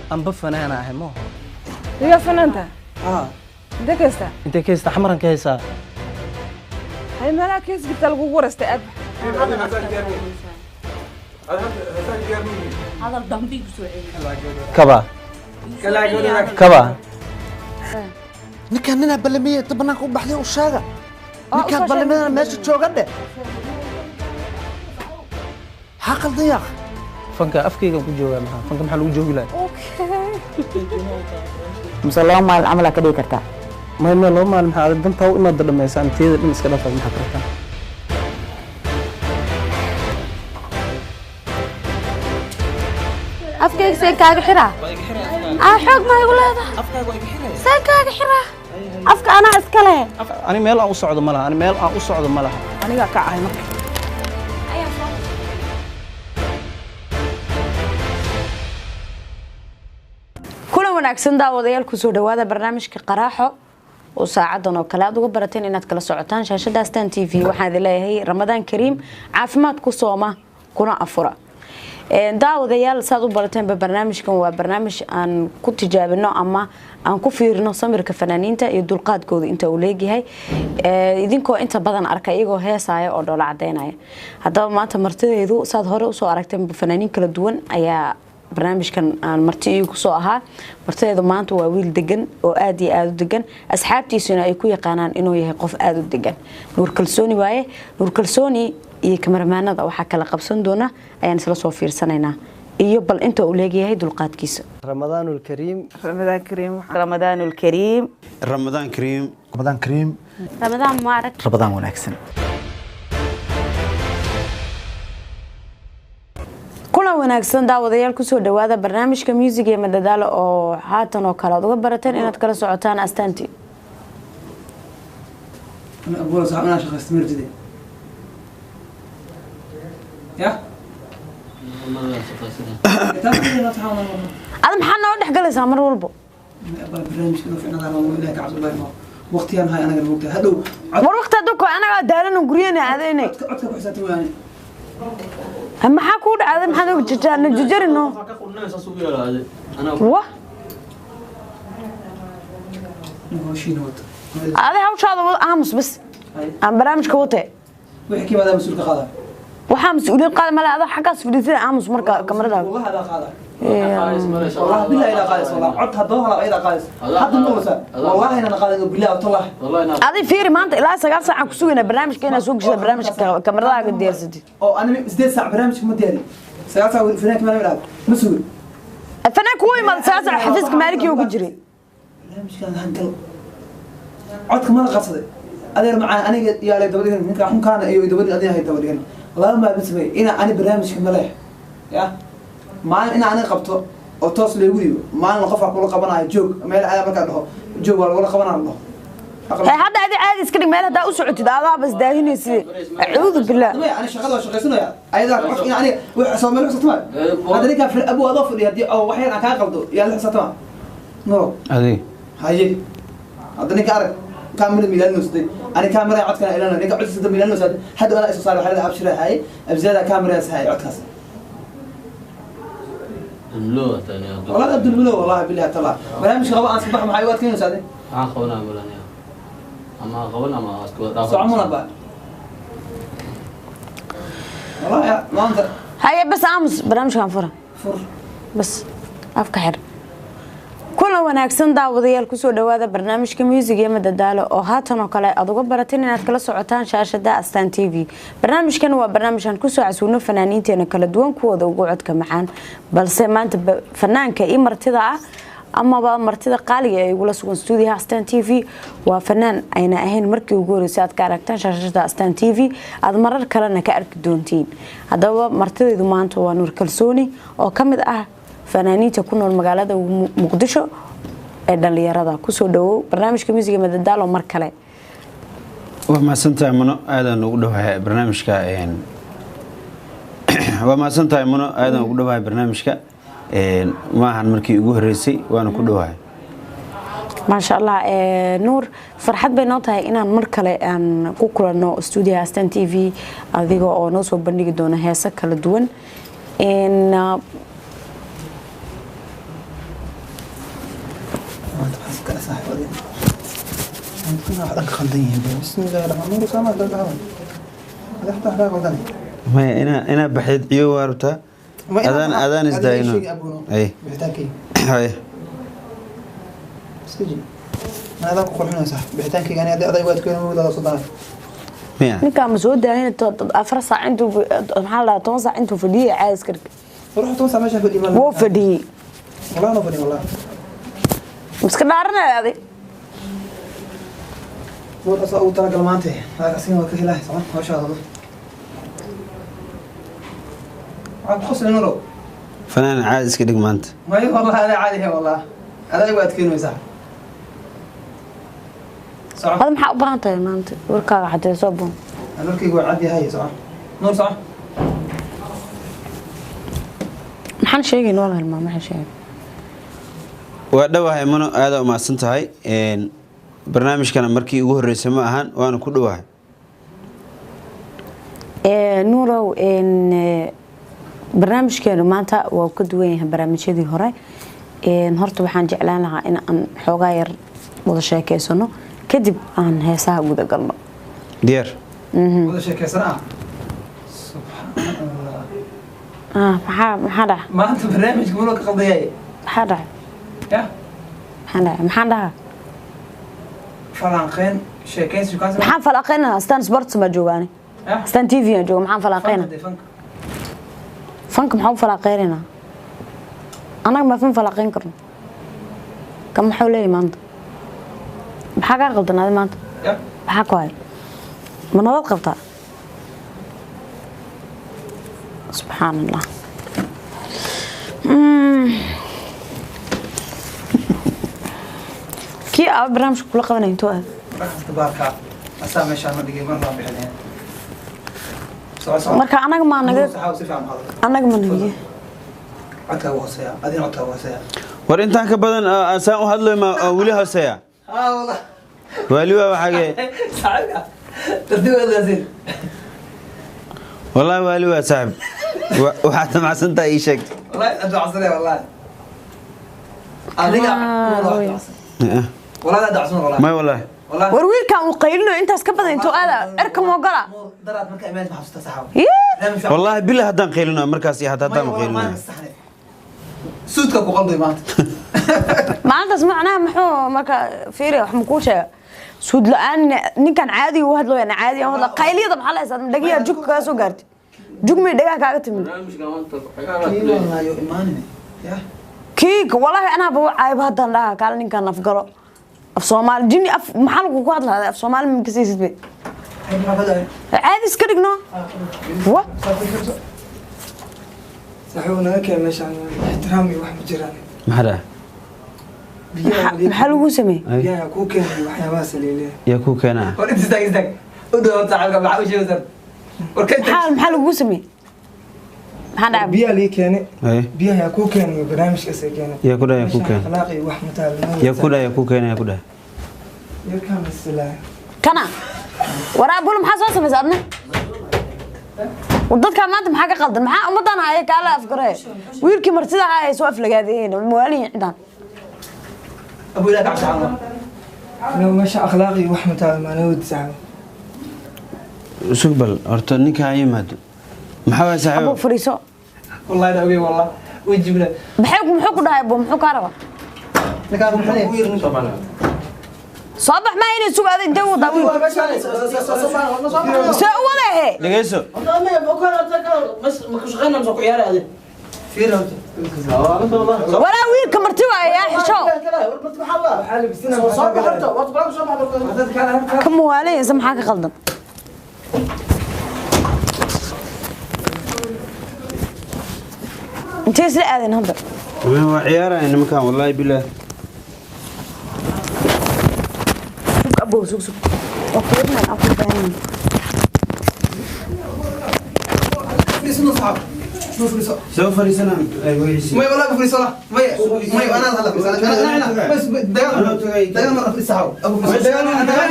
Amba fanaana ahay ma Iga fanaanta? Intee ka haystaa? Intee ka haystaa? Xamaran ka haystaa. Hay, meelaha kees jirta lagugu waraystay aad. Hadal dambe igu soo celi. Kaba kaba. Ninkaan ninaa ballamiyey inta bannaanka u baxday u sheega ninkaan ballamadana meesha jooga dhe maxaa qaldan yaaq. Fanka afkaygan ku joogaa, maxaa fanka maxaa lagu joogi lahay? Mise 2 maalin camal aa ka dhigi kartaa? May may, 2 maalin maxaa adag dantaa u imaada dhamaysa antiyada dhan iska dhafaad maxaa kartaa? Afkayga seen kaaga xiraa? Aa, xoog maa igu leedahay? Seen kaaga xiraa afka? Anaa iska leh. Ani meel aan u socdo ma laha, ani meel aan u socdo ma laha. Anigaa ka ahay marka. Kulan wanaagsan daawadayaal, kusoo dhawaada barnaamijka Qaraaxo oo saacadan oo kale aad uga barateen inaad kala socotaan shaashada Astaan TV. Waxaan idin leeyahay Ramadaan Kariim, caafimaad ku sooma kuna afura. Daawadayaal, saad u barateenba barnaamijkan waa barnaamij aan ku tijaabino ama aan ku fiirino samirka fanaaniinta iyo dulqaadkooda inta uu leegyahay, idinkoo inta badan arka iyagoo heesaya oo dhoola cadeynaya. Haddaba maanta martideedu, saad hore usoo aragteen, fanaaniin kala duwan ayaa barnaamijkan aan marti iigu soo ahaa. Martideedu maanta waa wiil degan oo aad iyo aada u degan, asxaabtiisuna ay ku yaqaanaan inuu yahay qof aada u degan. Nuur Kalsooni waaye. Nuur Kalsooni iyo kamaramaanada waxaa kala qabsan doona ayaan isla soo fiirsanaynaa iyo bal inta uu leegyahay dulqaadkiisa. Ramadaan ulkariim. Ramadaan Kariim. Ramadaan ulkariim. Ramadaan Kariim. Ramadaan Kariim. Ramadaan mubaarak. Ramadaan wanaagsan. Kulan wanaagsan daawadayaal, kusoo dhawaada barnaamijka music iyo madadaalo oo haatan oo kale aad uga barateen inaad kala socotaan Astaanti. أنا أقول صاحب أنا شخص مرجدي يا Ada maxaa noo dhex galaysaa mar walbo? برنامج إنه في نظر الله إلهك عبد الله ما وقتي أنا هاي أنا قلت هدو. War waqti hadduu ko anagaa daalan guryana aadaynay. عدك بحساتي يعني. Maxaa kuu dhacday? Maxaad og jajaana jajarino wa? هوشين وات. Adi hawshaada wada, aamus bas, aan barnaamijka wate. وحكي هذا مسؤول قاضي. Waxaa mas-uuliyiin qaada male, adaa xaggaas fadhiisada, aamus marka kamarada. والله هذا قاضي، والله بالله إلى قاضي، والله عدت هالظهر إلى قاضي حد النوسة، والله أنا قاضي بالله والله. Adi fiiri, maanta ilaa 9 saac aan ku sugaynaa barnaamijka inaad soo geshida barnaamijka kamaradaaga diyaarsatid. أو أنا زدت ساعة برنامج مدي هذه 9 ساعة فنان كمان يلعب مسؤول. Fanaan kugu imaada 9 saac xafiiska maalikii ugu jiray. barnaamijkan hangal codka mana qabsaday adeer macaan, aniga yaa lay daba dhigan ninka xunkaana iyo daba dhigan adiga hay daba dhigan laba maalin sameey ina ani barnaamijka ma leh ya maalin ina aniga qabto oo toos loogu dhiibo, maalin qof kula qabanayo joog meel ayaa markaa dhaho joog waa lagula qabanaa dhaho. Hee, hadda adi caadi iska dhig, meel haddaa u socotid adaaba isdaahinaysid, acuudu billah. Maya, ani shaqada waa shaqaysanaya ayadaa codka ina aniga wax soo meel xusatama hadda ninkaa fir abu adoo fadhiya haddii oo wax yar aan kaa qaldo yaa la xusatama no. Adiga. Haye, hadda ninka arag kaamira miilaalinaysa, ani kaamira codkana ilaalina, ninka codkiisa miilaalinaysa hadda anaa isu saaray waxaa abshira haye abzada kaamiraas haye codkaas. والله عبد الملو، والله بالله طلع برنامج قبا aan sabax maxay u adkeynaysaa ade? Socomuna ba والله يا maanta. Haye bas, aamus, barnaamijkaan fura. Fur. Bas afka xir. Kulan wanaagsan daawadayaal, kusoo dhawaada barnaamijka music iyo madadaalo oo haatan oo kale aad uga barateen inaad kala socotaan shaashada Astaan TV. Barnaamijkan waa barnaamijkan kusoo casuuno fanaaniinteena kala duwan kuwooda ugu codka macaan, balse maanta fanaanka iyo martida ah amaba martida qaaliga ee igula sugan stuudiyaha Astaan TV waa fanaan ayna ahayn markii ugu horeysay aad ka aragtaan shaashada Astaan TV, aad marar kalena ka arki doontiin. Haddaba martidaydu maanta waa Nuur Kalsooni oo ka mid ah fanaaniinta ku nool magaalada Muqdisho ee dhalinyarada. Kusoo dhawow barnaamijka musiga madadaalo mar kale. Waa mahadsantahay Muno, aadaan ugu dhowahay barnaamijka. Waa mahadsantahay Muno, aadaan ugu dhowahay barnaamijka. Maahan markii ugu horeysay, waana ku dhowahay. Maasha Allah. Nuur, farxad bay noo tahay inaan mar kale aan ku kulanno stuudiyaha Astaan TV adiga oo noo soo bandhigi doona heeso kala duwan. Wax khaldan yihiin. Bismillaahi raxmaani raxiim. Sama dad hada qaldan. Maya, inaa baxeed ciyo waa rabtaa. Adaan isdaayno. Ay. Bixitaankayga. Hay. Iska jir. Ma adaa ku qurxinaysaa bixitaankayga ani aday waad keenay wadaada soo daray. Miya. Ninkaa ma soo daahin 4 saac intuu, maxaa la dhahaa, 10 saac intuu fadhiyay caadis karka. Ruux 10 saac meesha fadhiyo. Wuu fadhiyey. Wallahi no fadhiyo wallahi. Iska dhaaranaya adig. Nuur asaa ugu talagal maanta. Asiga waa ka helaa socon hawshaada. Waxaad ku qosli Nuurow. Fanaan caadi iska dhig maanta. Maya wallahi adaa caadi he wallahi. Adaa igu adkeynaysaa. Soco. Hada maxaa u baahan tahay maanta? Warkaaga xatee soo buun. Nuurkaygu waa cad yahay soco. Nuur soco. Maxaan sheegayn walaal hilmaam maxaan sheegay? Waa dhowahay Muno, aad u mahadsan tahay. Barnaamijkana markii ugu horreysay ma ahan, waana ku dhowahay. Nuurow, barnaamijkeenu maanta waa ka duwan yahay barnaamijyadii hore. Horta waxaan jeclaan lahaa in aan xoogaa yar wada sheekeysano, kadib aan heesaha guda galno. Diyaar. Wada sheekeysan ah. Subxaan Allah. Maxaa dhaca? Maanta barnaamijka Muno ka qaldan yahay. Maxaa dhacay? Ya? Maxaa dhacay? Maxaan dhahaa? Falanqeyn sheekeysi kaas. Maxaan falanqeynaa? Astaan Sports ma joogaani. Astaan TV aan jooga, maxaan falanqeynaa? Fanka maxaan u falanqeynaynaa? Annaga ma fan falanqeyn karno. Kan maxuu leeyahay maanta? Maxaa kaa qaldanaaday maanta? Maxaa ku hay? Ma nabad qabtaa? Subxaan Allah. Kii aa barnaamijka kula qabanay intuu aad? Tabaarka asaa meeshaan ma dhigay mar baan bixinaya. Marka anaga ma naga anaga ma naga codkaagu hooseeya, adina codkaagu hooseeya. War intaan ka badan saan u hadlayo ma weli hooseeya? Haa wallah. Wali waa waxagee? Saaxiibka tartiib hadlaysid. Wallahi wali waa saaxib. Waxaad damacsan tahay ii sheeg. Wallahi aad damacsanay wallahi. Adiga wallahi aad damacsan wallahi. May wallahi. War wiilkan uu qaylinayo intaas ka badan intuu aada cirka ma ogola. Daraad marka imaad ma xasuusta saxaabo. Wallahi billah haddaan qaylinayo markaas iyo hadda haddaan qaylinayo. Suudka ku qalday maanta. Maalintaas macnaha muxuu marka fiiri wax ma kuu sheega? Suud la'aan ninkan caadi u hadlayo, ana caadi aan hadla. Qayliyada maxaa la haysaa? Dhagiyaa jug kaga soo gaartay. Jug may dhagaa kaaga timid. Kii wallahi anaa ba caayb haddaan dhahaa kaala ninkan afgalo. Af Soomaali jini af maxaa lagu ku hadlaa? Af Soomaali ma kasaysid be. Caadi iska dhigno. Wa? Saxiib naga keen meeshaan ixtiraam iyo wax ma jiraan. Maxaa dhaca? Maxaa lagu sameeyey? Biyaha kuu keenay waxyaabahaas leeleeyahay. Yaa kuu keenaa? War inta istaag istaag. U dhaw saaxiibka maxaa u sheegaysaa? War ka maxaa lagu sameeyey? Maxaa dhacay? Biyaha lii keenay. Biyaha yaa kuu keenay barnaamijkaas ay keenay. Yaa ku dhahay yaa kuu keenay. Akhlaaq iyo wax ma taalo. Yaa ku dhahay yaa kuu keenay yaa ku dhahay. Yarkaan masilaa. Kana. Waraa bul maxaa soo samaysay adna? Dadka maanta maxaa ka qaldan? Maxaa ummadan haya kaala afgaree? Wiilkii martida ahaa ay soo aflagaadeen mawaalin cidaan. Abu Ilaah ka cabsi. No meesha akhlaaq iyo wax ma taalo maana wad saxo. Sug bal horta ninka ha yimaado. Maxaa waay saaxiib? Abu fariiso. Wallahi la ogey wallah. Way jibna. Maxay muxuu ku dhahay abu muxuu ka rabaa? Ninka muxuu Soo bax ma inay sugaado intee uu daawin. Soo wada he. Dhageyso. Walaa wiilka marti waay yaa xisho. Ka muwaalaysa maxaa ka qaldan? Intee isla aadeen hadda? Waa ciyaarayaan nimankan wallahi billah. Sug abow sug sug. Waa kuurnan aan ku baahan. Fariisano saxaab. Noo fariiso. Soo fariisana ay weydiisay. May wallahi fariiso la. May may ana hadla fariiso. Ana ana. Bas dagaal dagaal ma fariiso saxaab. Abu fariiso. Dagaal dagaal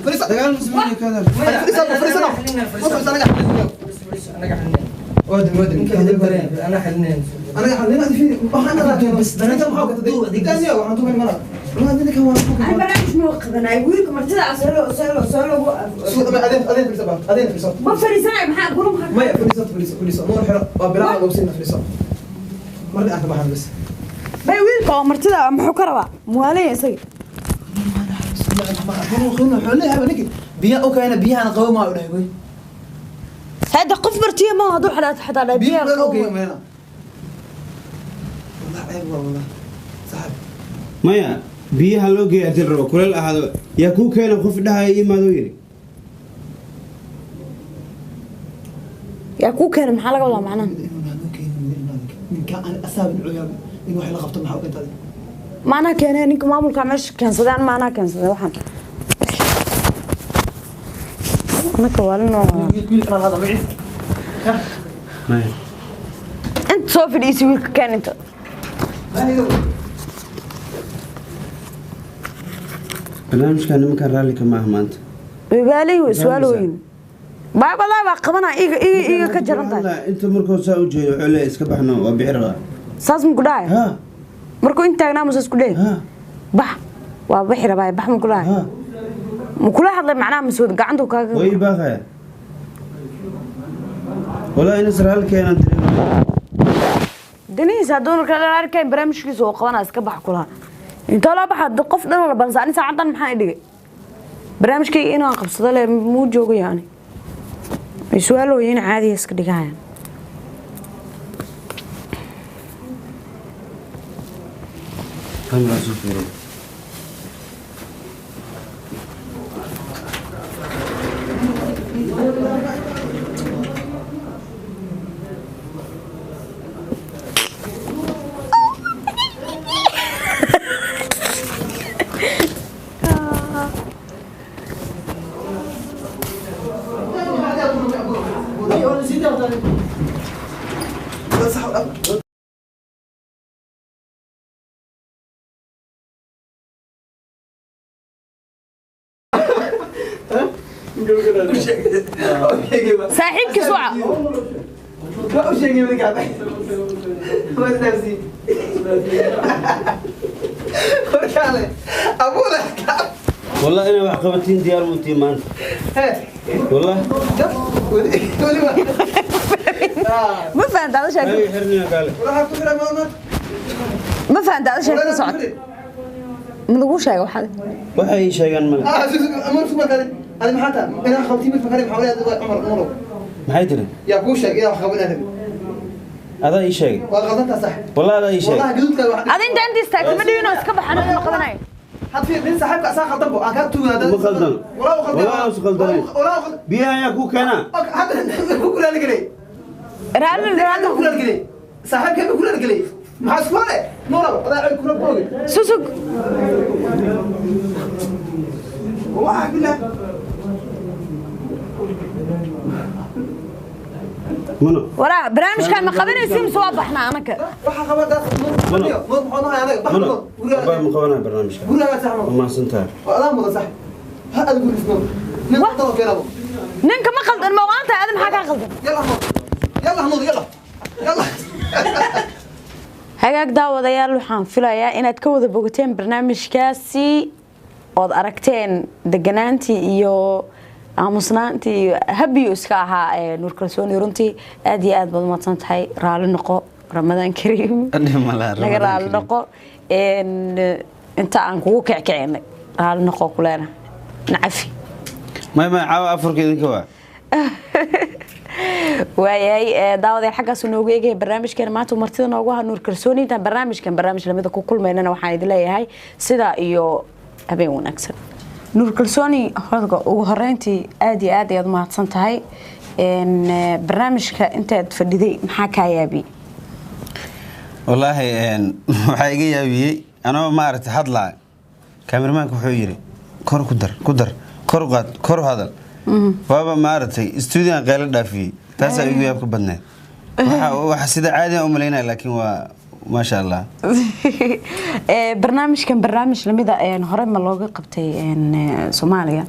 fariiso. Dagaal muslimiin ka hadal. Fariiso fariiso. Fariiso anaga. Anaga xalinayn. Wadi ninka hadal bareen ana xalinayn. Anaga xalinayn fi waxaan ana bas danaynta maxaa ka taday. Dagaal waxaan tuumay mana. والله ninkan waa Ani barnaamij ma qabanay wiilka martida asalo asalo asalo. Adeen fadhiiso baa, adeen fadhiiso. Ma fariisanay, maxaa guru maxaa? Maya, fadhiiso, fadhiiso, fadhiiso. Nuur xiro waa bilaha goobsiina, fadhiiso. Marna aan ka baxan bas. Bay wiilka oo martida muxuu ka rabaa? Muwaalaya isaga. Wuxuu leeyahay ninki biya u keena, biyahana qabo maa u dhahay wey. Hada qof martiya ma hadduu xalaat xataa dhaa biyo biyaha kuleel u qabo. keena meena. Wallah ceeb waa, wallah saaxib. Maya, biyaha loo geeya hadii la rabo kuleel ahaado, yaa kuu keena qof dhahaya imaadoo yidhi. Yaa kuu keenay, maxaa laga wadaa macnaha? Ninka aan asaabin cuyaab in wax la qabto, maxaa u keentay? Maanaa keenay ninka maamulka meesha keensadeen, maanaa keensaday waxaan anaka waalin oo wiil inaan hada magaciis. Maya. Inta soo fadhiisi, wiilka keen inta. Barnaamijkan nimankan raalli kama ah maanta. Wibaalay way su'aalooyin baa walaa waa qabanaa iga iga iga ka jaran tahay. Wallah, inta markuu saa u jeedo wuxuu leeyahay iska baxno, waa bixi rabaa. Saas ma ku dhacay? Ha. Markuu in taagnaa mase isku dheh Ha. Bax, waa bixi rabaa, bax ma kula Ha. Ma kula hadlay macnaha mase gacantu kaaga? Way ii baaqaya walaa inas raalli keenan dareemaya. Danihiisa hadduu marka la arkayn barnaamijkiisa oo qabanaa iska bax kulaha intoo loo baxa qof dhan oo la balsa. Ani saacadan maxaa i dhigay barnaamijkayga inaan qabsado le muu joogo yani ay su-aalooyin caadiya iska dhigahayaan. Kamera soo fiiriyo. Saaxiibkiis waca. Waa u sheegay ninkaan waa isdaafsi warkaale abuula. Wallah inay wax qabatiin diyaar muutiin maanta. Wallah. Weliba. Ma fahanta ada sheeko? Ay xirniya kaale. Waxaa ku xiran maamad. Ma fahanta ada sheeko socota? Ma lagu sheega waxaad? Waxay ii sheegaan male. Adi maxaa taa inaan qabtiin mid fakare maxaa leedahay Cumar Nuurow? Maxay tiri? Yaa kuu sheegay inaan wax qaban rabin? Adaa ii sheegay. Waa qaldantaa sax. Wallah adaa ii sheegay. Wallahi gaduudka wax. Ada inta inta istaagta ma dhihin oo iska baxan ma qabanayo. Had fiir nin saaxiibka asaa qaldan bo aan kaa tuugana. Ma qaldan. Walaa u qaldan. Walaa us qaldanayn. Walaa u qaldan. Biyaha ayaa kuu keenaa. Hadda ku kulaal gelay. Raalli raalli. Ku kulaal gelay saaxiibkay, ku kulaal gelay. Maxaa isku hale Nuurow adaa cod kula boogi. Susug. Wallahi billah. Mano. Walaa barnaamijkan ma qabanaysi mise waa baxnaa anaka? Waxa qaban daas Nuur Nuur muxuu nahay anaga bax. Mano. Nuur. Abaa ma qabanaya barnaamijka. Guriga sax. Waa mahadsan tahay. Waa adaa mudan sax. Ha aad guris Nuur nin qaldan oo keenabo. Ninka ma qaldan, ma waanta aada maxaa kaa qaldan? يلا نور، يلا نور، يلا يلا. Hagaag daawadayaal, waxaan filayaa inaad ka wada bogateen barnaamijkaasi ood aragteen deganaantii iyo aamusnaantii iyo habiyu iska ahaa ee Nuur Kalsooni. Runtii aad iyo aad baad umahadsan tahay, raali noqo, Ramadaan kariim. Naga raali noqo inta aan kugu kickicinay, raali noqo kuleena nacafi. May may, caawa afurka idinka waa. Waayahay daawadayaal, xaggaasu noogu eegaya barnaamijkeena maanta uu martida noogu ahaa Nuur Kalsooni. Intaan barnaamijkan barnaamij lamida ku kulmaynana waxaan idin leeyahay sidaa iyo habeen wanaagsan. Nuur Kalsooni, horta ugu horeyntii aad iyo aad ayaad umahadsan tahay. Barnaamijka intaad fadhiday maxaa kaa yaabiyey? Wallaahi waxaa iga yaabiyey anoo maaragtay hadlaa, kameramaanka wuxuu yidhi kor ku dar, ku dar, kor u qaad, kor u hadal. Waaba maaragtay stuudiyan qaylo dhaafiyey, taasaa igu yaabka badneed. Waxa sida caadiyan u malaynaya, laakiin waa maasha Allah. Barnaamijkan barnaamij lamida hore ma looga qabtay Soomaaliya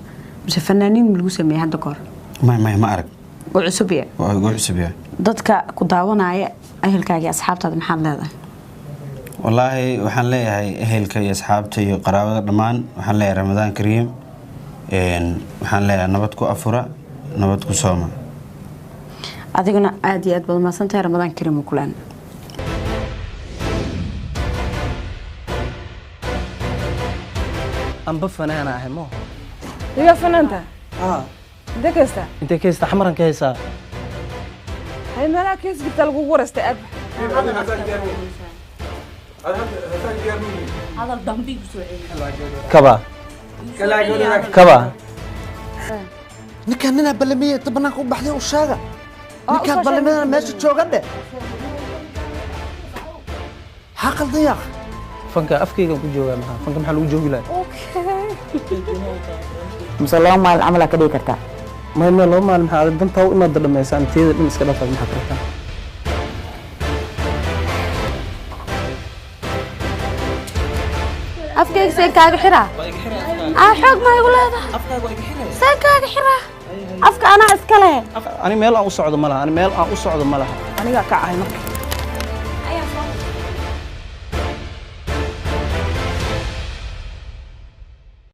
mise fanaaniin ma lagu sameeyey hadda kahor? May may, ma arag. Wuu cusub yahay. Waa igu cusub yahay. Dadka ku daawanaya, ahelkaaga iyo asxaabtaada, maxaad leedahay? Wallaahi waxaan leeyahay ehelka iyo asxaabta iyo qaraabada dhammaan, waxaan leeyahay Ramadaan kariim. Waxaan leeyahay nabad ku afura, nabad ku sooma. Adiguna aad iyo aad baad umahadsantahay. Ramadaan kariim kulan. Amba fanaana ahay mo. Iga fanaanta. Ah. Intee ka haystaa? Intee ka haystaa? Xamaran ka haystaa. Hay, meelaha kees jirta lagugu wareystay aad. Kaba kaba. Ninkaan ninaa ballamiyey inta banaanka u baxday u sheega ninkaad ballamadana meesha jooga dhe. Maxaa qaldan yaaq? Fanka afkaygan ku joogaa. Maxaa fanka maxaa lagu joogi lahaa? Mise 2 maalin camal aa ka dhigi kartaa? May, 2 maalin maxaa adag dantaa u imaada dhammaysa antiyada dhan iska dhafaad maxaa kartaa? Afkayga seen kaaga xiraa? Aa, xoog ma igu leedahay? Seen kaaga xiraa afka? Anaa iska leh. Ani meel aan u socdo ma laha, ani meel aan u socdo ma laha. Anigaa ka ahay marka.